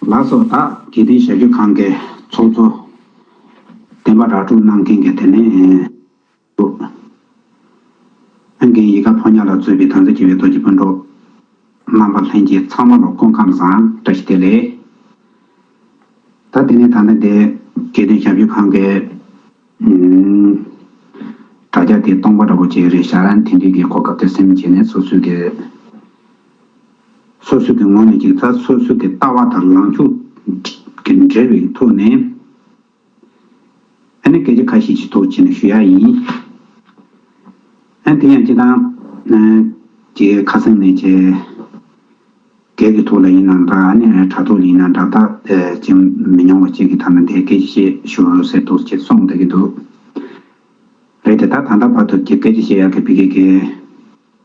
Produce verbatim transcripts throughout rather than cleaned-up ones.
ལགས་སོ། ད་དགེ་ལྡན་ཞབས་ཞུ་ཁང་གི་ཚོགས་གཙོ་བསྟན་པ་ར་སྤྲོད་གནང་མཁན་གྱི་དེ་ནས་ཨང་རྒན་ཡིད་དགའ་ཕོ་ཉ་ལགས་གཙོས་པའི་དམ་ཚིག་ཆེ་བའི་རྡོ་རྗེ་སྤུན་གྲོགས་རྣམ་པ་ལྷན་རྒྱས་ཚང་མ་ལ་སྐུ་ཁམས་བཟང་། བཀྲ་ཤིས་བདེ་ལེགས། ད་དེ་ནས་ད་ལྟ་འདི་དགེ་ལྡན་ཞབས་ཞུ་ཁང་གི་ཨུམ་དྲ་རྒྱ་དེ་སྟོང་པ་འདྲ་པོ་ཅིག་རེད་ཤག་དེ་འདྲའི་གི་གོ་སྐབས་དེ་སེམས་བྱས་ནས་སོ་སོའི་གི་སོ་སོའི་གི་ངོས་ནས་ཅིག་ད་སོ་སོའི་གི་ལྟ་བ་དང་ལངས་ཕྱོགས་ཀྱི་འབྲེལ་བའི་ཐོག་ནས་ཨ་ནི་སྐད་ཆ་ཁ་ཤས་ཅིག་ཐུགས་རྗེ་ཆེ་ཞུ་ཡ་ཡིན། ཨ་དེ་ཡང་སྤྱིར་བཏང་ཨ་ཀྱི་ཁ་སང་ནས་ཀྱི་སྒེར་གྱི་ཐོག་ལ་ཡིན་ན་འདྲ། ཨ་ནི་དྲ་ཐོག་ལ་ཡིན་ན་འདྲ། ད་ཨ་ཅིག་མི་ཉུང་བ་ཅིག་གི་ཐ་ན་དེ་སྐད་ཆ་བཤད་ཞུ་ཟེར་འདུག་ཅེས་གསུངས་བསྡད་ཀྱི་འདུག་རེད་དེ། ད་ད་ལྟ་བར་དུ་ཀྱི་སྐད་ཆ་བཤད་ཡག་གི་ཕ་གི་གི་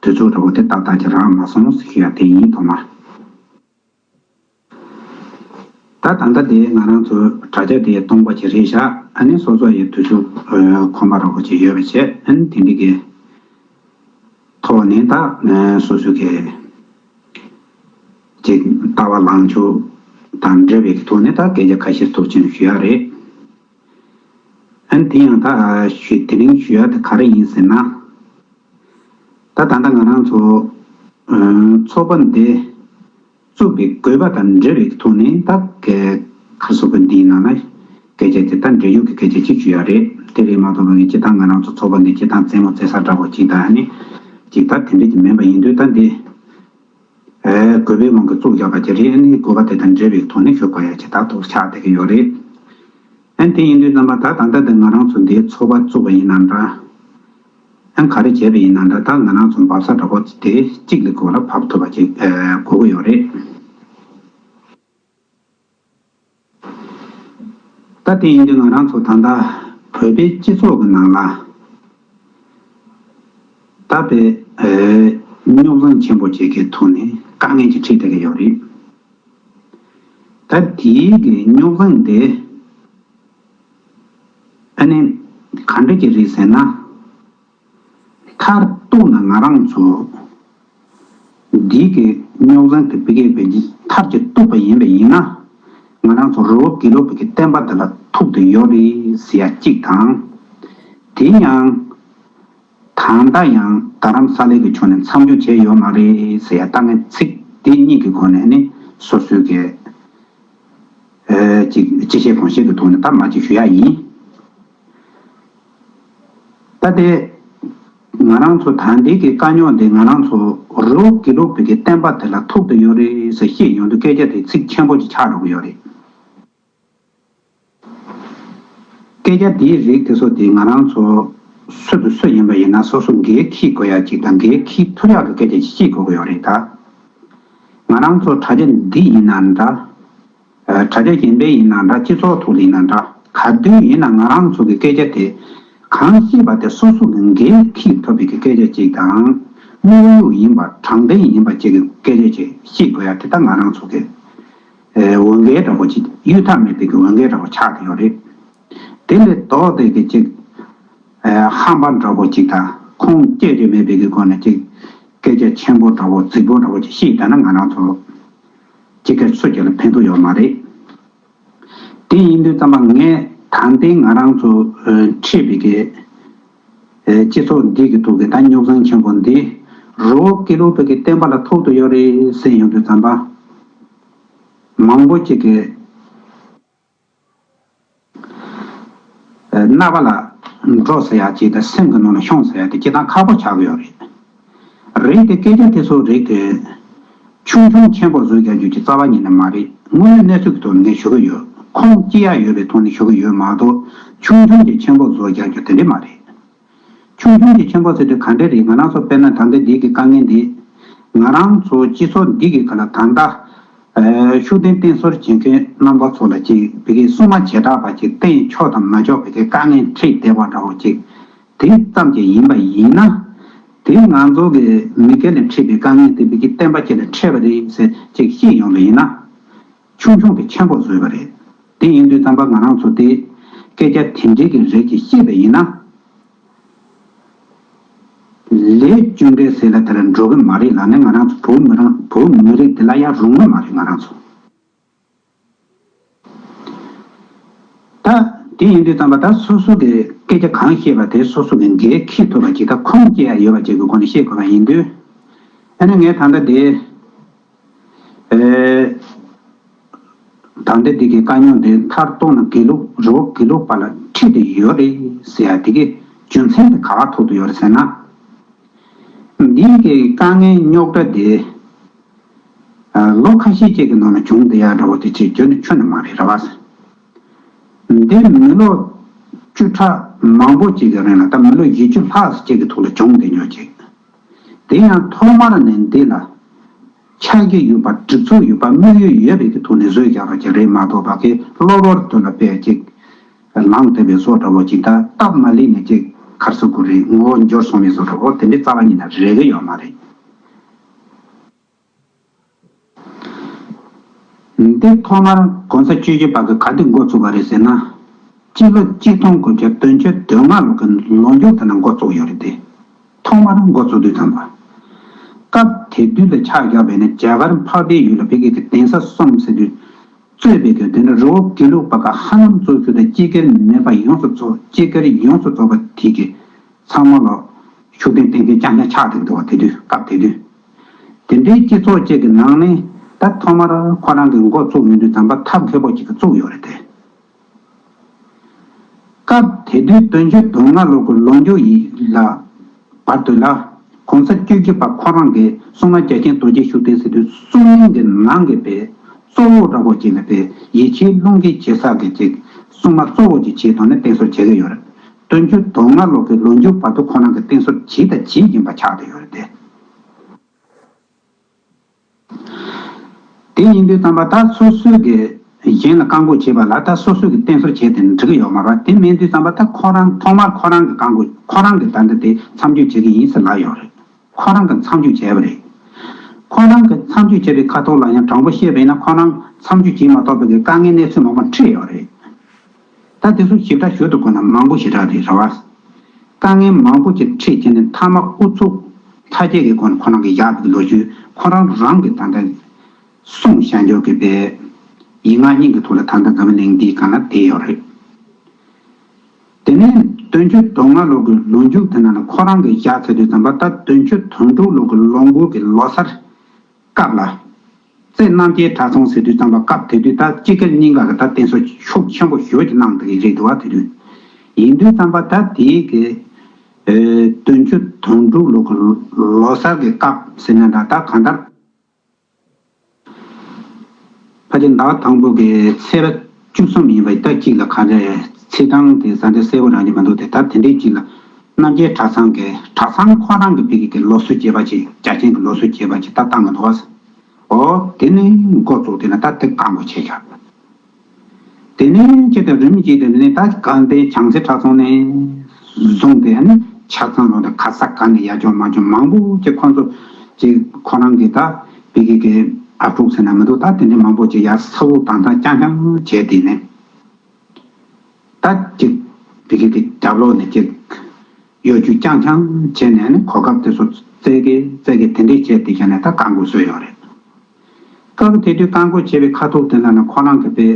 དུས་ཚོད་འདྲ་པོ་དེ་ཏག་ཏག་ཅིག་རག་མ་སོང་ཟེར་ཞུ་ཡ་དེ་ཡིན། ཐོག་མ། ད་ད་ལྟ་དེ་ང་རང་ཚོ་དྲ་རྒྱ་དེ་སྟོང་པ་ཅིག་རེད་ཤག་ཨ་ནི་སོ་སོ་ཡི་དུས་ཚོད་ཨ་ཁོམ་པ་འདྲ་པོ་ཅིག་ཡོད་པ་བྱས། ཨ་ནི་དེ་འདྲ་གི་ཐོག་ནས་ད་ཨ་སོ་སོ་གི་ཅིག་ལྟ་བ་ལངས་ཕྱོགས་དང་འབྲེལ་བའི་ཐོག་ནས་ད་སྐད་ཆ་ཁ་ཤས་ཐུགས་རྗེ་ཆེ་ཞུ་ཡ་རེད། ཨ་ནི་དེ་ཡང་ད་ཞུ་དེ་རིང་ཞུ་ཡ་དེ་ག་རེ་ཡིན་ཟེར་ན། ད་ད་ལྟ་ང་རང་ཚོ་ཨ་ཚོགས་པ་འདི་བཙུགས་པའི་དགོས་པ་དང་འབྲེལ་བའི་ཐོག་ནས་ད་ག་ག་སོ་གི་འདིའི་ནང་ན་སྐད་ཆ་དེ་ད་འབྲེལ་ཡོད་ཀྱི་སྐད་ཆ་ཅིག་ཞུ་ཡ་རེད། དེ་རེད་མ་གཏོགས་ང་གི་སྤྱིར་བཏང་ང་རང་ཚོ་ཚོགས་པ་འདི་སྤྱིར་བཏང་རྩེད་མོ་རྩེ་ས་འདྲ་པོ་ཅིག་དང་ཨ་ནི་ཅིག་ད་དེ་འདྲ་ཅིག་མིན་པ་ཡིན་དུས། ད་འདི་ཨ་དགོས་པའི་དབང་གིས་བཙུགས་བཞག་པ་ཅིག་རེད། ཨ་ནི་དགོས་པ་དེ་དང་འབྲེལ་བའི་ཐོག་ནས་ཞུ་དགོས་ཡ་ཅིག་ད་ཐུགས་ཆགས་བསྡད་ཀྱི་ཡོད་རེད། ཨ་ནི་དེ་ཡིན་དུས་ཙམ་པ་ད་ད་ལྟ་འདི་ང་རང་ཚོ་འདིའི་ཚོགས་པ་བཙུགས་པ་ཡིན་ན་འདྲ། ཨ་ག་རེ་བྱས་པ་ཡིན་ན་འདྲ། ད་ང་རང་ཚོ་འབབ་ས་འདྲ་པོ་དེ་གཅིག་ལ་གོ་ལ་བབས་ཐུབ་པ་ཅིག་ཨ་དགོས་ཀྱི་ཡོད་རེད། ད་དེ་ཡིན་དུས་ང་རང་ཚོ་ད་ལྟ་བོད་པའི་སྤྱི་ཚོགས་ཀྱི་ནང་ལ་ད་དཔེ་ཨ་རྙོག་འཛིང་ཆེན་པོ་ཅིག་གི་ཐོག་ནས་དཀའ་ངལ་ཅིག་འཕྲད་བསྡད་ཀྱི་ཡོད་རེད། ད་དེའི་གི་རྙོག་འཛིང་དེ་ཨ་ནི་ག་འདྲ་ཅིག་རེད་ཟེར་ན། མཐར་གཏུགས་ན་ང་རང་ཚོ་འདི་གི་རྙོག་འཛིང་དེ་ཕ་གིའི་བེད་མཐར་གྱིས་གཏུགས་པ་ཡིན་པ་ཡིན་ན། ང་རང་ཚོ་རི་བོ་དགེ་ལུགས་པའི་གི་བསྟན་པ་འདི་ལ་ཐུག་བསྡད་ཡོད་རེད་ཟེར་ཡ་གཅིག་དང་། དེ་ཡང་ད་ལྟ་ཡང་རྡ་རམ་ས་ལའི་གི་ཕྱོགས་ནས་མཚམས་འཇོག་བྱས་ཡོད་མ་རེད་ཟེར་ཡ་ལྟ་ངན་ཚིག་དེ་གཉིས་ཀྱི་སྒོ་ནས་ནི་སོ་སོའི་གི་ཨ་ཅིག་སྤྱི་བཤད་དགོངས་བཞེས་ཀྱི་ཐོག་ནས་ད་མ་ཅིག་ཞུ་ཡ་ཡིན། ད་དེ་ང་རང་ཚོ་ད་ལྟའི་གི་དཀའ་རྙོག་འདི་ང་རང་ཚོ་རི་བོ་དགེ་ལུགས་པའི་གི་བསྟན་པ་དེ་ལ་ཐུག་བསྡད་ཡོད་རེད་ཟེར་བཤད་ཡོང་དུས་སྐད་ཆ་དེ་ཚིག་ཆེན་པོ་ཅིག་ཆགས་འགྲོ་གི་ཡོད་རེད། སྐད་ཆ་དེའི་རིགས་དེ་ཚོ་དེ་ང་རང་ཚོ་སུ་དང་སུ་ཡིན་པ་ཡིན་ན་སོ་སོ་འགན་འཁྱེར་དགོས་ཡ་ཅིག་དང་། འགན་འཁྱེར་ཐུབ་ཡག་གི་སྐད་ཆ་ཅིག་བཤད་དགོས་ཀྱི་ཡོད་རེད། ད་ང་རང་ཚོ་དྲ་རྒྱ་འདི་ཡིན་ན་འདྲ། ཨ་དྲ་རྒྱ་གཞན་པའི་ཡིན་ན་འདྲ། སྤྱི་ཚོགས་ཐོག་ལ་ཡིན་ན་འདྲ། ག་དུས་ཡིན་ན་ང་རང་ཚོ་གི་སྐད་ཆ་དེ་གང་བཤད་པ་དེ་སོ་སོ་གི་འགན་འཁྱེར་ཐུབ་པའི་གི་སྐད་ཆ་ཅིག་དང་། དངོས་ཡོད་ཡིན་པ་དྲང་བདེན་ཡིན་པ་ཅིག་གི་སྐད་ཆ་ཅིག་བཤད་དགོས་ཡ་དེ་ད་ང་རང་ཚོ་གི་ཨ་འོས་འགན་འདྲ་པོ་ཅིག་གཡོལ་ཐབས་མེད་པའི་གི་འོས་འགན་འདྲ་པོ་ཆགས་ཀྱི་ཡོད་རེད། དེ་ལས་ལྡོག་སྟེ་གི་ཅིག་ཨ་ཧམ་པ་འདྲ་པོ་ཅིག་དང་ཁུངས་སྐྱེལ་རྒྱུ་མེད་པའི་གི་སྒོ་ནས་ཅིག་སྐད་ཆ་ཆེན་པོ་འདྲ་པོ་རྫིག་པོ་འདྲ་པོ་ཅིག་བཤད་བསྡད་ན་ང་རང་ཚོ་སྤྱི་སྒེར་སུ་གཅིག་ལ་ཕན་ཐོགས་ཡོད་མ་རེད། དེ་ཡིན་དུས་ཙམ་པ་ངས་ད་ལྟའི་ང་རང་ཚོ་ཨ་འཕྲད་པའི་གི་ཨ་སྤྱི་ཚོགས་འདི་གི་ཐོག་གི་ད་རྙོག་འཛིང་ཆེན་པོ་འདི་རི་བོ་དགེ་ལུགས་པའི་གི་བསྟན་པ་ལ་ཐུག་བསྡད་ཡོད་རེད་ཟེར་ཡོང་དུས་ཙམ་པ། མང་པོ་ཅིག་གིས་ཨ་རྣ་བ་ལ་འགྲོ་ཟེར་ཡ་ཅིག་དང་སེམས་ཀྱི་ནང་ལ་ཤོང་ཟེར་ཡ་དེ་སྤྱིར་བཏང་ཁག་པོ་ཆགས་ཀྱི་ཡོད་རེད། རེད་དེ། སྐད་ཆ་དེ་ཚོ་རེད་དེ། ཆུང་ཆུང་ཆེན་པོ་བཟོ་རྒྱག་རྒྱུ་གྱི་རྩ་བ་ཉིད་ནས་མ་རེད། དངོས་ཡོད་གནས་ཚུལ་གྱི་ཐོག་ནས་ངས་ཞུ་གི་ཡོད། ཁུངས་སྐྱེལ་ཡ་ཡོད་པའི་ཐོག་ནས་ཞུ་གི་ཡོད་མ་གཏོགས། ཆུང་ཆུང་གི་ཆེན་པོ་བཟོ་རྒྱག་རྒྱུ་དེ་འདྲ་མ་རེད། ཆུང་ཆུང་གི་ཆེན་པོ་ཟེར་དུས་ག་འདྲ་རེད། ང་རང་ཚོ་དཔེར་ན་ད་ལྟ་འདི་གི་དཀའ་ངལ་འདི། ང་རང་ཚོ་སྤྱི་ཚོགས་འདི་གི་ཁ་ལ་ད་ལྟ་ཨ་ཤུགས་ལྡན་བསྟེན་གསོལ་བྱེད་མཁན་རྣམ་པ་ཚོ་ལ་ཅིག་ཕ་གིའི་སྲུང་མ་བྱེ་བྲག་པ་ཅིག་བསྟེན་ཆོག་དང་མ་ཆོག་ཕ་གིའི་དཀའ་ངལ་འཕྲད་བསྡད་པ་འདྲ་བོ་ཅིག་དེ་ཙམ་ཅིག་ཡིན་པ་ཡིན་ན། དེ་ང་ཚོ་གི་མི་སྒེར་ལ་འཕྲད་པའི་དཀའ་ངལ་དེ་ཕ་གིའི་བསྟན་པ་ཅིག་ལ་འཕྲད་པ་རེད་ཟེར་ཅིག་བཤད་ཡོང་བ་ཡིན་ན། ཆུང་ཆུང་དེ་ཆེན་པོ་བཟོས་པ་རེད། དེ་ཡིན་དུས་ཙམ་པ་ང་རང་ཚོ་དེ་སྐད་ཆ་དེ་འདྲའི་གི་རིགས་ཅིག་བཤད་པ་ཡིན་ན། ལས་རྒྱུ་འབྲས་ཟེར་ལ་དེ་ལ་འགྲོ་གི་མ་རེད་ལབ་ནས། ང་རང་ཚོ་བོད་མི་རང་བོད་མི་རིགས་དེ་ལ་ཡང་རུང་གི་མ་རེད། ང་རང་ཚོ། ད་དེ་ཡིན་དུས་ཙམ་པ་ད་སོ་སོ་གི་སྐད་ཆ་གང་བཤད་པ་དེ་སོ་སོ་གི་འགན་འཁྱེར་ཐུབ་པ་ཅིག་ད་ཁུངས་སྐྱེལ་ཡ་ཡོད་པ་ཅིག་གི་སྒོ་ནས་བཤད་དགོས་པ་ཡིན་དུས། ཨ་ནི་ངས་ད་ལྟ་དེ་ཨེ། ད་ལྟ་དེ་གི་དཀའ་རྙོག་དེ་མཐར་གཏུགས་ན་དགེ་ལུགས་རི་བོ་དགེ་ལུགས་པ་ལ་འཁྲིས་དེ་ཡོད་རེད་ཟེར་ཡ་དེ་གི་རྒྱུ་མཚན་དེ་ག་བ་ཐུག་ཏུ་ཡོད་རེད་ཟེར་ན། འདིའི་གི་དཀའ་ངལ་རྙོག་དྲ་དེ་ལོ་ཁ་ཤས་ཅིག་གི་ནང་ལ་བྱུང་བསྡད་ཡ་འདྲ་བོ་དེ་ཅིག་ཁྱོན་ནས་ཁྱོན་ནས་མ་རེད་ར་བ། འདི་མི་ལོ་བཅུ་ཕྲག་མང་པོ་ཅིག་གི་རིང་ལ་ད་མི་ལོ་བཞི་བཅུ་ལྷག་ཅིག་གི་ཐོག་ལ་བྱུང་བསྡད་ཉོ་ཅིག་དེ་ཡང་ཐོག་མར་ནས་འདི་ལ་ཆ་རྒྱུས་ཡོད་པ་གྲུབ་ཚུལ་ཡོད་པ་དམིགས་ཡུལ་ཡོད་པའི་གི་ཐོག་ནས་བཟོས་རྒྱག་པ་ཅིག་རེད་མ་གཏོགས་པ་གི་གློ་བུར་དུ་ལ་དཔེ་ཅིག་ལངས་ཐུབ་པའི་བཟོ་འདྲ་བོ་ཅིག་ད་སྟབས་མ་ལེགས་ནས་ཅིག་གར་སོ་དགོས་རེད། ངོ་བོ་འགྱུར་སོང་བའི་བཟོ་འདྲ་བོ་དེ་འདྲའི་རྩ་བ་ཉིད་ནས་རེག་གི་ཡོད་མ་རེད། འདི་ཐོག་མར་གོང་ས་བཅུ་བཞི་པ་གི་ག་དུས་འགོ་ཚུགས་པ་རེད་ཟེར་ན། སྤྱི་ལོ་གཅིག་སྟོང་དགུ་བརྒྱ་བདུན་ཅུ་དོན་ལྔ་ལོ་གི་ལོ་མཇུག་དེ་ན་འགོ་ཚུགས་ཡོད་རེད་དེ། ཐོག་མར་འགོ་ཚུགས་དུས་ཙམ་པ། སྐབས་དེ་དུས་ལ་ཆ་བཞག་པ་ཡིན་ན་རྒྱ་གར་འཕགས་པའི་ཡུལ་ལ་ཕ་གི་གི་གདན་ས་གསུམ་ཟེར་དུས། གཙོས་པའི་གི་དེ་ནི་རི་བོ་དགེ་ལུགས་པ་ག་ཧ་ལམ་གཙོ་གྱུར་དང་སྐྱེས་སྐར་མེད་པ་ཡོངས་སུ་རྫོགས་སྐྱེས་སྐར་ཡོངས་སུ་རྫོགས་པ་དེ་གི་ཚང་མ་ལ་ཤུགས་ལྡན་བསྟེན་མཁན་རྐྱང་རྐྱང་ཆགས་བསྡད་འདུག་བ། དེ་དུས་སྐབས་དེ་དུས། དེ་འདྲའི་སྤྱི་ཚོགས་ཅིག་གི་ནང་ནས་ད་ཐོག་མར་ཁོ་རང་གི་འགོ་བཙུགས་ཡོང་དུས་ཙམ་པ་ཐབས་མཁས་པོ་ཅིག་གིས་བཙུགས་ཡོད་རེད་དེ། སྐབས་དེ་དུས་བདུན་ཅུ་དོན་ལྔ་ལོ་གི་ལོ་མཇུག་ཡིན་ལ་བར་དུ་ལ་གོང་ས་བཅུ་བཞི་པ་ཁོ་རང་གིས་གསུང་ངག་རྒྱ་ཆེན་རྡོ་རྗེ་ཤུགས་ལྡན་ཟེར་དུས་གསུང་རྙིང་གི་ནང་གི་པའི་གཙོ་བོ་འདྲ་བོ་ཅིག་ལ་པའི་ཡིད་ཆེས་བློས་འགེལ་བྱེད་ས་གི་ཅིག་གསུང་མ་གཙོ་བོ་ཅིག་བྱས་ཐོག་ནས་བསྟེན་གསོལ་བྱེད་ཀྱི་ཡོད་རེད། བདུན་ཅུ་དོན་ལྔ་ལོ་གི་ལོ་མཇུག་བར་དུ་ཁོ་རང་གིས་བསྟེན་གསོལ་བྱས་དང་བྱེད་བཞིན་པ་ཆགས་བསྡད་ཡོད་རེད་དེ། དེ་ཡིན་དུས་ཙམ་པ་ད་སོ་སོས་ཀྱི་གཞན་ལ་བཀའ་བསྒོ་བྱེད་པ་ལ་ད་སོ་སོས་ཀྱི་བསྟེན་གསོལ་བྱས་ཏེ་འགྲིག་གི་ཡོད་མ་རེད། དེ་མིན་དུས་ཙམ་པ་ད་ཁོ་རང་ཐོག་མར་ཁོ་རང་གི་བཀའ་བསྒོ་ཁོ་རང་གི་ད་འདི་དེ་མཚམས་འཇོག་བྱེད་ཀྱི་ཡིན་ཟེར་ལབ་ཡོད་རེད། ཁོ་རང་གི་མཚམས་འཇོག་བྱས་པ་རེད། ཁོ་རང་གི་མཚམས་འཇོག་བྱས་པའི་ཁ་ཐོག་ལ་ཡང་དྲང་པོ་བཤད་པ་ཡིན་ན་ཁོ་རང་མཚམས་འཇོག་བྱེད་མ་ཐུབ་པའི་དཀའ་ངལ་གནས་ཚུལ་མང་པོ་འཕྲད་ཡོད་རེད། ད་དེ་ཚོ་ཞིབ་ཕྲ་ཞུ་ཐུབ་དགོས་ན་མང་པོ་ཞེ་དྲག་རེད་ར་བ། དཀའ་ངལ་མང་པོ་ཅིག་འཕྲད་བྱས་ནས་མཐའ་མ་ཨུ་ཚུགས་མཐའ་སྐྱེལ་གྱི་སྒོ་ནས་ཁོ་རང་གི་བཞག་པའི་ལོ་རྒྱུས་ཁོ་རང་རང་གི་ད་ལྟ་གསུང་བྱ་འཇོག་གི་པའི་ཡིག་ངག་གཉིས་ཀྱི་ཐོག་ལ་ད་ལྟ་འཛམ་བུ་གླིང་འདིའི་སྒང་ལ་བསྡད་ཡོད་རེད། དེ་ནས་བདུན་ཅུ་དོན་ལྔ་ལོ་གི་ལོ་མཇུག་དེ་ནང་ལ་ཁོ་རང་གི་བཞག་ཚར་དུས་ཙམ་པ་ད་བདུན་ཅུ་དོན་དྲུག་ལོ་གི་ལོ་འགོ་གི་ལོ་སར་སྐབས་ལ། རྩེ་རྣམ་རྒྱལ་གྲྭ་ཚང་ཟེར་དུས་ཙམ་པ་སྐབས་དེ་དུས་ད་སྤྱི་སྒེར་གཉིས་ཀ་གི་ད་བསྟེན་གསོལ་ཤུགས་ཆེན་པོ་ཞེ་པོ་ཅིག་གནང་བསྡད་ཀྱི་རེད་འདུག་བ། དེ་དུས་ཡིན་དུས་ཙམ་པ་ད་དེའི་གི་བདུན་ཅུ་དོན་དྲུག་ལོ་གི་ལོ་གསར་གྱི་སྐབས་ཟེར་ན་འདྲ་ད་གང་ལྟར། ཕལ་ཆེར་ཟླ་བ་དང་པོ་གི་ཚེས་པ་བཅུ་གསུམ་ཡིན་པ་ད་གཅིག་ལ་ག་རེ་ཚེས་གྲངས་དེ་ས་འདྲ་གསལ་པོ་རང་གི་མི་འདུག་དེ་ད་དེ་འདྲའི་གཅིག་ལ་རྣམ་རྒྱལ་གྲྭ་ཚང་གི་གྲྭ་ཚང་ཁོ་རང་གི་ཕ་གི་གི་ལོ་གསར་བྱེད་པ་ཅིག་རྒྱ་ཆེན་གྱི་ལོ་གསར་བྱེད་པ་ཅིག་ད་བཏང་གི་འདུག་བ། ཨོ་དེ་ནས་འགོ་བཙུགས་དེ་ན་ད་དེ་བཀའ་བསྒོ་བྱས་ཤག་དེ་ནས་ཁྱེད་དང་རིམ་གྱིས་དེ་ནས་ད་གང་དེ་བྱང་རྩེ་གྲྭ་ཚང་ནས་བཟུང་སྟེ་ནི་ཆ་ཚང་ལོ་དང་ག་ས་ག་ནས་ཡར་འཇོག་མར་འཇོག་མང་པོ་ཅིག་ཁོང་ཚོ་ཅིག་ཁོ་རང་གི་ད་བི་གི་གི་ཨ་ཕྲུག་ཟེར་ན་མི་འདུག་ད་དེ་འདྲ་མང་པོ་ཅིག་ཡར་ས་འུག་དང་ད་རྐྱང་རྐྱང་བྱས་དེ་ནས་ད་ཅིག་བི་གི་གི་རྒྱབ་ལོགས་ནས་ཅིག་གཡོ་སྒྱུ་རྐྱང་རྐྱང་བྱས་ནས་ནི་གོ་སྐབས་དེ་ཚོ་བཙལ་གི་བཙལ་གི་དེ་འདྲས་བྱས་དེ་བྱས་ནས་ད་བཀའ་བསྒོ་བཟོས་ཡོད་རེད། སྐབས་དེ་དུས་བཀའ་བསྒོ་བྱས་པའི་ཁ་ཐུག་དེ་ལ་ནི་ཁོ་རང་གི་པའི་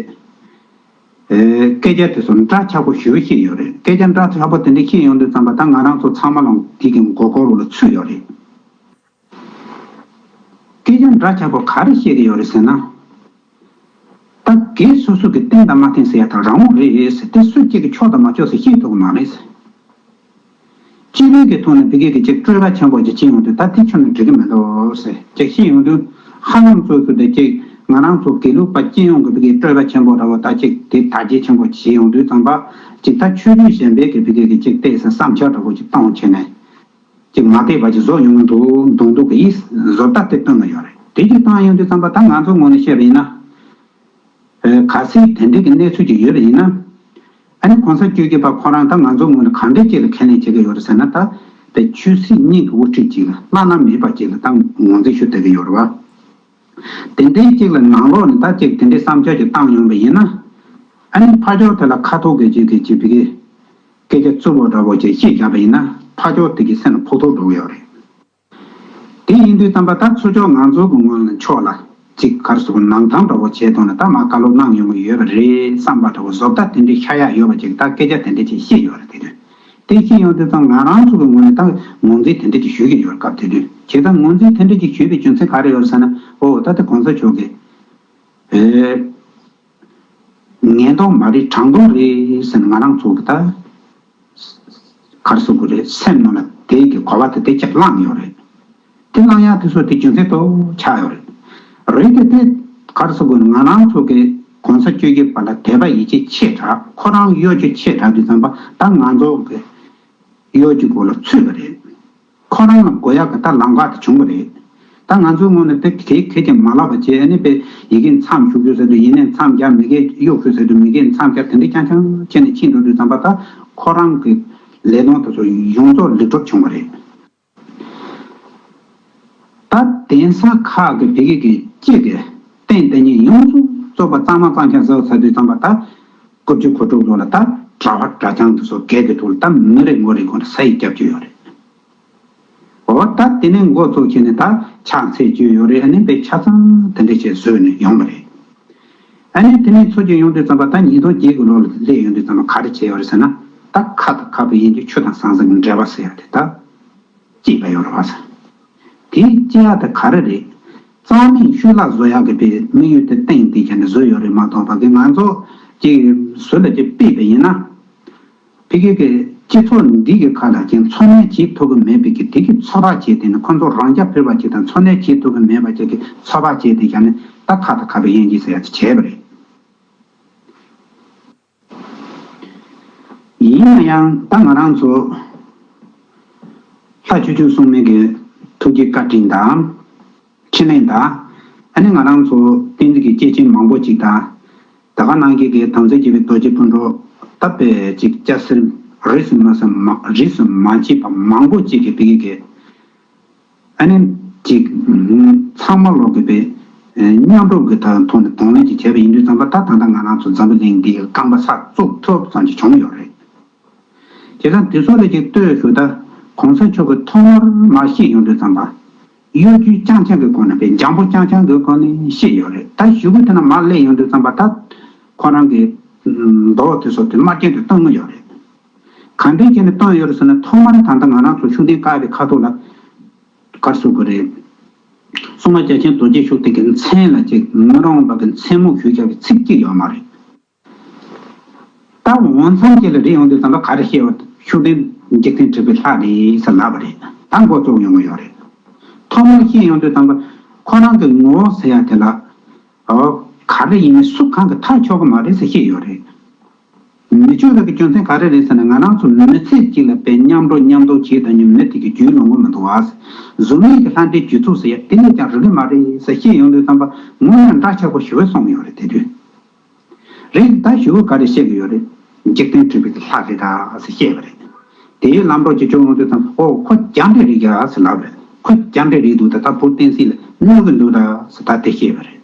ཨེ། སྐད་ཆ་དེ་ཚོ་འདྲ་ཆགས་པོ་ཞེ་པོ་བཤད་ཡོད་རེད། སྐད་ཆ་འདྲ་ཆགས་པོ་དེ་འདྲ་བཤད་ཡོང་དུས་ཙམ་པ་ད་ང་རང་ཚོ་ཚང་མ་ལ་དེ་གི་མགོ་སྐོར་ལ་ཚུད་ཡོད་རེད། སྐད་ཆ་འདྲ་ཆགས་པོ་ག་རེ་བཤད་ཀྱི་ཡོད་རེད་ཟེར་ན། ད་སྒེར་སོ་སོ་གི་བསྟེན་དང་མ་བསྟེན་ཟེར་ཡ་ད་རང་དབང་རེད་ཟེར། དེ་སུ་གཅིག་གིས་ཆོག་དང་མ་ཆོག་ཟེར་བཤད་ཐུབ་ཀྱི་མ་རེད་ཟེར། སྤྱི་པའི་གི་ཐོག་ནས་བི་གེ་གི་ཅིག་སྤྲོས་པ་ཆེན་པོ་ཅིག་བྱེད་ཡོང་དུས་ད་དེ་ཁྱོན་ནས་འགྲིག་གི་མི་འདུག་ཟེར་ཅིག་བཤད་ཡོང་དུས་ཧ་ལམ་ཚོ་ཚོ་དེ་ཅིག་ང་རང་ཚོ་དགེ་ལུགས་པ་སྤྱི་ཡོངས་ཀྱི་བི་གེ་སྤྲོས་པ་ཆེན་པོ་འདྲ་བོ་ད་ཅིག་དེ་དར་རྒྱས་ཆེན་པོ་བྱེད་ཡོང་དུས་ཙམ་པ་ཅིག་ད་ཆོས་བརྒྱུད་གཞན་པའི་གི་བི་གེ་གི་ཅིག་བལྟས་ཟིན་བསམ་འཆར་འདྲ་བོ་ཅིག་གཏོང་བྱས་ནས་ཅིག་མ་བལྟས་པ་ཅིག་བཟོ་ཡོང་གི་འདུག་མདོག་མདོག་གི་ཡིས་བཟོ་ལྟ་དེ་སྟོན་གི་ཡོད་རེད། དེ་ཅིག་བཏང་ཡོང་དུས་ཙམ་པ་ད་ང་ཚོ་ངོས་ནས་བཤད་པ་ཡིན་ན། གལ་སྲིད་དེ་འདྲའི་གི་གནས་ཚུལ་ཅིག་ཡོད་པ་ཡིན་ན། ཨ་ནི་གོང་ས་བཅུ་བཞི་པ་ཁོ་རང་ད་ང་ཚོ་ངོས་ནས་གང་འདྲ་ཅིག་ལ་ཁས་ལེན་བྱེད་ཀྱི་ཡོད་རེད་ཟེར་ན་ད་དེ་ཆོས་སྲིད་གཉིས་ཀྱི་དབུ་ཁྲིད་ཅིག་ལ་བླ་ན་མེད་པ་ཅིག་ལ་ད་ངོས་འཛིན་ཞུ་བསྡད་ཀྱི་ཡོད་རེད་བ། དེ་འདྲའི་ཅིག་ལ་ནང་ལོགས་ནས་ད་ཅིག་དེ་འདྲའི་བསམ་འཆར་ཅིག་བཏང་ཡོང་པ་ཡིན་ན། ཨ་ནི་ཕར་ཕྱོགས་དེ་ལ་ཁ་ཐུག་གི་ཅིག་གི་ཅིག་བི་གེ་སྐད་ཆ་རྩུབ་པོ་འདྲ་བོ་ཅིག་བཤད་བཞག་པ་ཡིན་ན་ཕར་ཕྱོགས་དེ་གི་སེམས་ལ་ཕོག་ཐུག་འགྲོ་གི་ཡོད་རེད། དེ་ཡིན་དུས་ཙམ་པ་ད་ཚུར་ཕྱོགས་ང་ཚོ་གི་ངོས་ནས་ཕྱོགས་ལ་ ཅིག་ག་རེ་ཟེར་དགོས། ནང་དོན་འདྲ་བོ་བྱས་བཏང་ན་ད་མ་བཀའ་སློབ་གནང་ཡོང་གི་ཡོད་པ་རེད་བསམ་པ་འདྲ་བོ་བཟོ་ལྟ་དེ་འདྲའི་ཤར་ཡག་ཡོད་པ་ཅིག་ད་སྐད་ཆ་དེ་འདྲ་ཅིག་བཤད་ཡོད་རེད། དེ་དུས་དེ་བཤད་ཡོང་དུས་ཙང་ང་རང་ཚོ་གི་ངོས་ནས་ད་ངོས་འཛིན་དེ་འདྲ་ཅིག་ཞུ་གི་ཡོད་རེད། སྐབས་དེ་དུས་བྱས་ཙང་ངོས་འཛིན་དེ་འདྲ་ཅིག་ཞུས་པའི་རྒྱུ་མཚན་ག་རེ་ཡོད་རེད་ཟེར་ན། ཨོ་ད་ལྟ་གོང་ས་མཆོག་གིས་ཨེ། ངན་གཏོང་མ་རེད། དྲང་གཏོང་རེད་ཟེར་ནས་ང་རང་ཚོ་གི་ད་ག་རེ་ཟེར་དགོས་རེད། སེམས་ནང་ལ་དེ་གི་གོ་བ་དེ་དེ་ཆགས་བླངས་ཡོད་རེད། དེ་བླངས་ཡག་དེ་ཚོ་དེ་རྒྱུ་མཚན་ཏོག་ཆགས་ཡོད་རེད། རེད་དེ་དེ་ག་རེ་ཟེར་དགོས་རེད། ང་རང་ཚོ་གི་གོང་ས་བཅོ་བརྒྱད་པ་ལ་དད་པ་ཡིད་ཆེས་ཆེ་དྲགས། ཁོ་རང་གཡོ་སྒྱུ་ཆེ་དྲགས་དུས་ཙམ་པ་ད་ང་ཚོ་གི་གཡོ་སྒྱུ་གོ་ལ་ཚུད་པ་རེད། ཁོ་རང་ལ་དགོས་ཡག་གི་ད་ལམ་ཁ་དེ་བྱུང་བ་རེད། ད་ང་ཚོའི་ངོས་ནས་དེ་གས་གས་ཀྱི་མ་ལབ་པ་བྱས། ཨ་ནི་པའི་ཡི་གེ་མཚམས་ཞུགས་རྒྱུ་ཟེར་དུས་ཡིན་ནའི་མཚམས་རྒྱག། མི་གེ་གཡོ་རྒྱུ་ཟེར་དུས་མི་གེ་མཚམས་རྒྱག། དེ་འདྲ་རྐྱང་རྐྱང་བྱས་ནས་ཕྱིན་འགྲོ་དུས་ཙམ་པ་ད་ཁོ་རང་གི་ལས་དོན་དེ་ཚོ་ཡོངས་རྫོགས་ལེགས་གྲུབ་བྱུང་བ་རེད། ད་གདན་ས་ཁག་གི་བོད་ཀྱི་སྤྱི་གི་རྟེན་དེ་ཉིད་ཡོངས་སུ་རྫོགས་པ་གཙང་མ་གཙང་རྐྱང་བཟོ་ཚར་དུས་ཙམ་པ་ད་སྐུ་བཅུ་གོ་དྲུག་ལོ་ལ་ད་གྲྭ་པ་གྲྭ་རྐྱང་དེ་ཚོ་སྒེར་གྱི་ཐོག་ལ་ད་མི་རེ་ངོ་རེ་སྒོ་ནས་ས་ཡིག་བརྒྱབ་ཀྱི་ཡོད་རེད། འོ་ད་དེ་ནས་འགོ་བཙུགས་བྱས་ནས་ད་ཕྱག་འཚལ་རྒྱུ་ཡོད་རེད། ཨ་ནི་པའི་ཆ་ཚང་དེ་འདྲ་བྱས་བཟོས་ནས་ཡོང་བ་རེད། ཨ་ནི་དེ་ནས་ཚུར་རྒྱུ་ཡོང་དུས་ཙམ་པ་ད་ཉིས་སྟོང་བརྒྱད་ཀྱི་ལོ་ལ་སླེབས་ཡོང་དུས་ཙམ་པ་ག་རེ་བྱས་ཡོད་རེད་ཟེར་ན། ད་ཁ་དང་ཁ་བའི་དབྱེན་གྱི་ཆུ་དང་ཟང་ཟིང་གི་འབྲེལ་བ་ཟེར་ཡ་དེ་ད་སྐྱེས་པ་ཡོད་རེད་བ་ཟེར། དེ་སྐྱེ་ཡ་དེ་ག་རེ་རེད། གཙང་མའི་ཤུལ་ལ་བཟོ་ཡག་གི་པའི་དམིགས་ཡུལ་དེ་སྟེང་དེ་བྱས་ནས་བཟོས་ཡོད་རེད་མ་གཏོགས་པ་གི་ང་ཚོ་ཅིག་ཟུར་ལ་ཅིག་ཕུད་པ་ཡིན་ན། ཕ་གི་གི་སྤྱི་ཚོགས་འདི་གི་ཁ་ལ་ཅིག་འཚོ་གནས་བྱེད་ཐུབ་ཀྱི་མེད་པའི་གི་དེ་གི་ཚོད་དཔག་བྱས་ཏེ་ནི་ཁོ་ཚོ་རང་རྐྱ་འཕེར་བ་ཅིག་དང་འཚོ་གནས་བྱེད་ཐུབ་ཀྱི་མེད་པ་ཅིག་གི་ཚོད་དཔག་བྱས་ཏེ་བྱས་ནས་ད་ཁ་དང་ཁ་བའི་དབྱེན་གྱི་ཟེར་ཡ་ཅིག་བྱས་པ་རེད། ཡིན་ན་ཡང་ད་ང་རང་ཚོ་ལྷ་ཆོས་སྐྱོང་སྲུང་མའི་གི་ཐུགས་ཀྱི་བཀའ་དྲིན་དང་། འཕྲིན་ལས་དང་། ཨ་ནི་ང་རང་ཚོ་བསྟན་འཛིན་གྱི་སྐྱེས་ཆེན་མང་པོ་ཅིག་དང་། ད་ག་ནང་བཞིན་གྱི་དམ་ཚིག་ཆེ་བའི་རྡོ་རྗེ་སྤུན་གྲོགས་ད་དཔེ་ཅིག་སྐྱ་སེར་རིས་སུ་མ་ཟིན་མ་རིས་སུ་མ་ཆད་པ་མང་པོ་ཅིག་གིས་ཕ་གི་གི་ཨ་ནི་ཅིག་ཚང་མ་ལོག་གི་པའི་མཉམ་རུབ་ཀྱི་ཐོག་ནས་གདོང་ལེན་ཅིག་བྱས་པ་ཡིན་དུས་ཙམ་པ་ད་ད་ལྟ་ང་རང་ཚོ་འཛམ་བུ་གླིང་འདིའི་རྐང་པ་སར་བཙུགས་ཐུབ་ཙམ་ཅིག་བྱུང་ཡོད་རེད། བྱས་ཙང་དེ་ཚོ་ལ་ཅིག་ལྟོས་ཞུ། ད་གོང་ས་མཆོག་གིས་ཐོག་མར་མར་བཤད་ཡོང་དུས་ཙམ་པ། གཡོ་སྒྱུ་རྐྱང་རྐྱང་གི་སྒོ་ནས་པའི་འཇམ་པོ་རྐྱང་རྐྱང་གི་སྒོ་ནས་བཤད་ཡོད་རེད། ད་གཞུག་གུ་དེ་ན་མར་སླེབས་ཡོང་དུས་ཙམ་པ་ད་ཁོ་རང་གི་མདོ་དེ་ཚོ་དེ་དམར་རྐྱང་དུ་བཏང་གི་ཡོད་རེད། ག་འདྲས་བྱས་ནས་བཏང་ཡོད་རེད་ཟེར་ན། ཐོག་མར་ད་ལྟ་ང་རང་ཚོ་ཤུགས་ལྡན་བཀའ་པའི་ཁ་ཐོག་ལ་ག་རེ་ཟེར་དགོས་རེད། སྲུང་མ་རྒྱལ་ཆེན་རྡོ་རྗེ་ཤུགས་ལྡན་གྱི་མཚན་ལ་ཅིག་མི་རུང་བ་གི་མཚན་སྨོད་ཞུ་རྒྱུ་གི་ཚིག་གཅིག་ཡོད་མ་རེད། ད་འོ་མཚམས་ཅིག་ལ་རེད་ཡོང་དུས་ཙམ་པ་ག་རེ་བཤད་པ། ཤུགས་ལྡན་འཇིག་རྟེན་དྲེགས་པའི་ལྷ་རེད་ཟེར་ལབ་པ་རེད། ད་འགོ་བཙུགས་ཡོང་གི་ཡོད་རེད། ཐོག་མར་བཤད་ཡོང་དུས་ཙམ་པ་ཁོ་རང་གི་ངོ་བོ་ཟེར་ཡ་དེ་ལ་ཨོ་ག་རེ་ཡིན་མིན་སུ་གང་གིས་ཐག་ཆོད་གི་མ་རེད་ཟེར་བཤད་ཡོད་རེད། མི་ཆོག་པའི་རྒྱུ་མཚན་ག་རེ་རེད་ཟེར་ན། ང་རང་ཚོ་མི་ཚེ་གཅིག་ལ་དཔེ་མཉམ་འགྲོ་མཉམ་འདུག་བྱེད་དང་ཉིད་མི་དེ་གི་རྒྱུད་ལོངས་གི་མི་འདུག་བ། གཟུགས་མེད་ཀྱི་ལྷ་འདྲེའི་རྒྱུད་ཚོགས་ཟེར་ཡ་དེ་ལས་ཀྱང་རིག་གི་མ་རེད་ཟེར་བཤད་ཡོང་དུས་ཙམ་པ་དངོས་གནས་འདྲ་ཆགས་པོ་ཞེ་པོ་སོང་ཡོད་རེད། དེ་དུས་རེད། ད་ཞུ་བོ་ག་རེ་བཤད་ཀྱི་ཡོད་རེད། འཇིག་རྟེན་དྲེགས་པའི་ལྷ་རེད་ད་ཟེར་བཤད་པ་རེད། དེའི་ལམ་གྲོགས་ཀྱི་ཅོ་ཡོང་དུས་ཙམ་པ་ཨོ་ཁོ་རྒྱ་འདྲེ་རེད་ཀྱ་ཟེར་ལབ་རེད། ཁོ་རྒྱ་འདྲེ་རེད་འདུག་ད་ད་བུ་བསྟན་སྲིད་ལ་གནོད་གི་འདུག་ད་ཟེར་ད་དེ་བཤད་པ་རེད།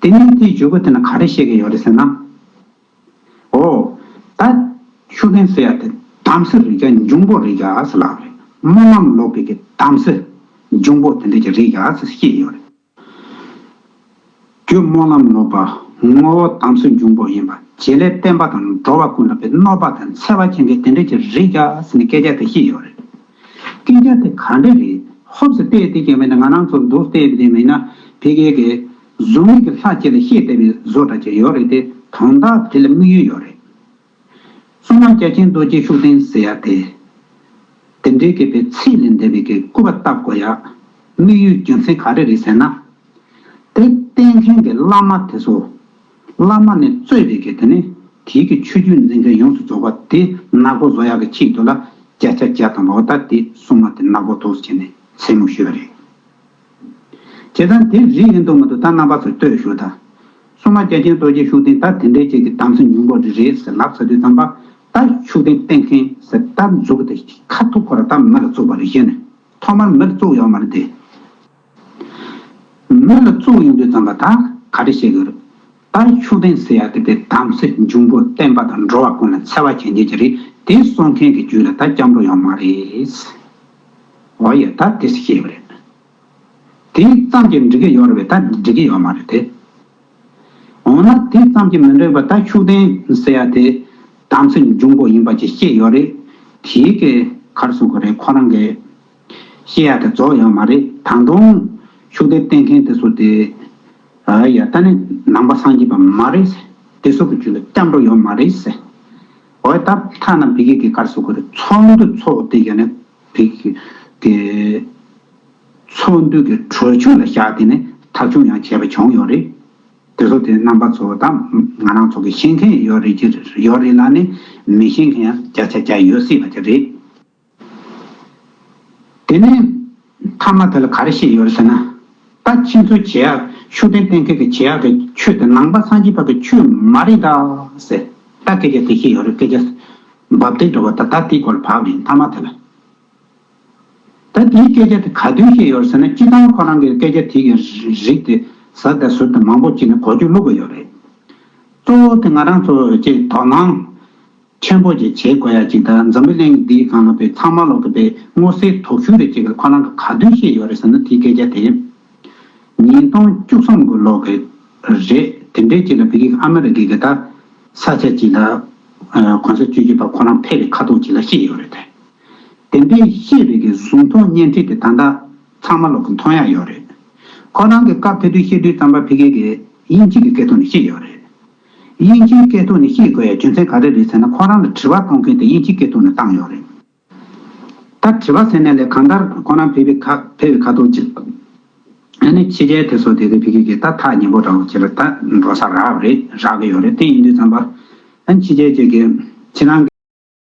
དེ་ནས་དེའི་མཇུག་གུ་དེ་ན་ག་རེ་བཤད་ཀྱི་ཡོད་རེད་ཟེར་ན། ཨོ། ད་ཤུགས་ལྡན་ཟེར་ཡ་དེ་དམ་སྲི་རིགས་ཀྱི་འབྱུང་པོ་རེད་ཀྱ་ཟེར་ལབ་རེད། སྨོན་ལམ་ལོག་པའི་གི་དམ་སྲི་འབྱུང་པོ་དེ་འདྲ་ཅིག་རེད་ཀྱ་ཟེར་བཤད་ཡོད་རེད། རྒྱུ་སྨོན་ལམ་ལོག་པ། ངོ་བོ་དམ་སྲི་འབྱུང་པོ་ཡིན་པ། བྱེད་ལས་བརྟན་པ་དང་འགྲོ་བ་ཀུན་ལ་པའི་གནོད་པ་དང་འཚེ་བ་བྱེད་མཁན་དེ་འདྲ་ཅིག་རེད་ཀྱ་ཟེར་ནས་སྐད་ཆ་དེ་བཤད་ཡོད་རེད། སྐད་ཆ་དེ་ག་འདྲ་རེད། ཧོབ་སེ་བལྟས་དེ་ཀྱང་མེད་ན། ང་རང་ཚོ་འདུག་བལྟས་དེ་མེད་ན་ཕ་གི་གི་གཟུགས་མེད་ཀྱི་ལྷ་གཅིག་ལ་བཤད་བསྡད་པའི་བཟོ་འདྲ་ཅིག་ཡོད་རེད་དེ། དོན་དག་དེ་ལ་དམིགས་ཡུལ་ཡོད་རེད། སྲུང་མ་རྒྱལ་ཆེན་རྡོ་རྗེ་ཤུགས་ལྡན་ཟེར་ཡ་དེ། དེ་འདྲའི་གི་པའི་ཚིག་ལས་འདས་པའི་གི་སྐུར་པ་བཏབ་དགོས་ཡ་དམིགས་ཡུལ་རྒྱུ་མཚན་ག་རེ་རེད་ཟེར་ན། དེ་བསྟེན་མཁན་གྱི་བླ་མ་དེ་ཚོ། བླ་མ་ནས་གཙོས་པའི་གི་དེ་ནི་དེའི་གི་ཆོས་བརྒྱུད་འཛིན་མཁན་ཡོངས་སུ་རྫོགས་པ་དེ་ནག་པོ་བཟོ་ཡག་གི་ཆེད་དུ་ལ་བརྒྱ་ཆ་བརྒྱ་དང་པོ་ད་དེ་སྲུང་མ་དེ་ནག་པོ་འདུག་ཟེར་ནས་མཚན་སྨོད་ཞུས་པ་རེད། བྱས་ཙང་དེ་རིགས་ཡིན་འདུག་མི་འདུག་ད་རྣམ་པ་ཚོས་ལྟོས་ཞུ་ད། སྲུང་མ་རྒྱལ་ཆེན་རྡོ་རྗེ་ཤུགས་ལྡན་ད་དེ་འདྲའི་ཅིག་གི་དམ་སྲི་འབྱུང་པོ་རེ་རེད་ཟེར་ལབ་ཚར་དུས་ཙམ་པ། ད་ཤུགས་ལྡན་བསྟེན་མཁན་ཟེར་ད་མཛུབ་དེ་ཁ་ཐུག་ཁོ་ར་ད་མི་ལ་བཙུགས་པ་རེད། གཞི་ནས་ཐོག་མར་མི་ལ་བཙུགས་ཡོད་མ་རེད་དེ། མི་ལ་བཙུགས་ཡོང་དུས་ཙམ་པ་ད་ག་རེ་བཤད་ཀྱི་རེད། ད་ཤུགས་ལྡན་ཟེར་ཡ་དེ་དེ་དམ་སྲི་འབྱུང་པོ་བསྟན་པ་དང་འགྲོ་བ་ཀུན་ལ་འཚེ་བ་བྱེད་མཁན་ཅིག་རེད། དེ་གསུང་མཁན་གྱི་རྒྱུད་ལ་ད་སྐྱབས་འགྲོ་ཡོད་མ་རེད། འོ་ཡ་ད་དེ་བཤད་པ་རེད། དེ་ཙམ་གྱིས་འགྲིག་གི་ཡོད་རེད་པས། ད་འགྲིག་གི་ཡོད་མ་རེད་དེ། འོ་ན་དེ་ཙམ་གྱིས་མི་འགྲིག་པ། ད་ཤུགས་ལྡན་ཟེར་ཡ་དེ་དམ་ཚིག་འབྱུང་པོ་ཡིན་པ་ཅིག་བཤད་ཡོད་རེད། དེའི་གི་ག་རེ་ཟེར་དགོས་རེད། ཁོ་རང་གི་བཤད་ཡ་དེ་རྫོགས་ཡོད་མ་རེད། ད་དུང་ཤུགས་ལྡན་བསྟེན་མཁན་དེ་ཚོ་དེ། ཨ་ཡ། ད་ནི་ནང་པ་སངས་རྒྱས་པ་མ་རེད། དེ་ཚོ་གི་རྒྱུད་ལ་སྐྱབས་འགྲོ་ཡོད་མ་རེད་ཟེར། འོ་ད་ཐ་ན་ཕ་གི་གི་ག་རེ་ཟེར་དགོས་རེད། ཚོགས་འདུ་ཚོགས་དེ་ཡ་ནི་ཕ་གི་གི་ཚོགས་འདུ་གི་གྲོས་ཆོད་ལ་བཞག་དེ་ནས་ཐག་གཅོད་ཡང་བྱས་པ་བྱུང་ཡོད་རེད། དེ་ཚོ་དེ་རྣམ་པ་ཚོ་དང་ང་རང་ཚོ་གི་ཤེས་མཁན་ཡོད་རེད་ཀྱི་ཡོད་རེད་ལ་ནི། མི་ཤེས་མཁན་ཡང་བརྒྱ་ཆ་བརྒྱ་ཡོད་སྲིད་པ་དེ་རེད། དེ་ནས་མཐའ་མ་དེ་ལ་ག་རེ་བཤད་ཡོད་རེད་ཟེར་ན། ད་ཁྱེད་ཚོས་བྱེད་ཡག་ཤུགས་ལྡན་བསྟེན་མཁན་གྱི་བྱེད་ཡག་གི་ཆོས་དེ་ནང་པ་སངས་རྒྱས་པ་གི་ཆོས་མ་རེད་ད་ཟེར། ད་སྐད་ཆ་དེ་བཤད་ཡོད་རེད། སྐད་ཆ་འབབ་སྟེ་འགྲོ་བ། ད་ད་དེའི་སྐོར་ལ་བབས་རེད། མཐའ་མ་དེ་ལ། ད་དེའི་སྐད་ཆ་དེ་ག་དུས་བཤད་ཡོད་རེད་ཟེར་ན། སྤྱིར་བཏང་ཁོ་རང་གི་སྐད་ཆ་དེ་གི་རིགས་དེ་ཟུར་དང་ཟུར་དུ་མང་པོ་ཅིག་ནས་གོ་རྒྱུ་བླུག་གི་ཡོད་རེད། གཙོ་བོ་དེ་ང་རང་ཚོ་ཅིག་དོ་སྣང་ཆེན་པོ་ཅིག་བྱེད་དགོས་ཡ་ཅིག་དང་། འཛམ་བུ་གླིང་འདིའི་སྒང་ལ་པའི་ཚང་མ་ལོག་གི་པའི་མངོན་གསལ་དོགས་ཞུ་རེ་ཅིག་ཁོ་རང་གི་ག་དུས་བཤད་ཡོད་རེད་ཟེར་ན། དེའི་སྐད་ཆ་དེ་ཉིས་སྟོང་བཅུ་གསུམ་གི་ལོ་གི་རེད། དེ་འདྲའི་ཅིག་ལ་ཕ་གི་ཨ་མི་རི་ཀའི་གི་ད་ས་ཆ་ཅིག་ལ་ཨ་གོང་ས་བཅུ་བཞི་པ་ཁོ་རང་ཕེབས་པའི་ཁ་ཐུག་ཅིག་ལ་བཤད་ཡོད་རེད་དེ། དེ་འདྲའི་བཤད་པའི་གི་གཟུགས་མཐོང་བརྙན་འཕྲིན་དེ་ད་ལྟ་ཚང་མ་ལོག་གི་མཐོང་ཡ་ཡོད་རེད། ཁོ་རང་གི་སྐབས་དེ་དུས་བཤད་དུས་ཙམ་པ་ཕ་གི་གི་དབྱིན་ཇི་གི་སྐད་ཐོག་ནས་བཤད་ཡོད་རེད། དབྱིན་ཇིའི་སྐད་ཐོག་ནས་བཤད་དགོས་ཡ་རྒྱུ་མཚན་ག་རེ་རེད་ཟེར་ན། ཁོ་རང་ལ་དྲི་བ་གཏོང་མཁན་དེ་དབྱིན་ཇིའི་སྐད་ཐོག་ནས་བཏང་ཡོད་རེད། ད་དྲི་བ་ཟེར་ནས་ལས་གང་ལྟར་ཁོ་རང་ཕེབས་པའི་ཁ་ཕེབས་པའི་ཁ་ཐུག་ཅིག་ཨ་ནི་ཕྱི་རྒྱལ་དེ་ཚོ་དེ་གི་ཕ་གི་གི་ད་ཐག་ཉེ་པོ་འདྲ་བོ་ཅིག་ལ་ད་འགྲོ་ས་རག་རེད། རག་གི་ཡོད་རེད། དེ་ཡིན་དུས་ཙམ་པ་ཨ་ནི་ཕྱི་རྒྱལ་ཅིག་གི་ཕྱི་ནང་གི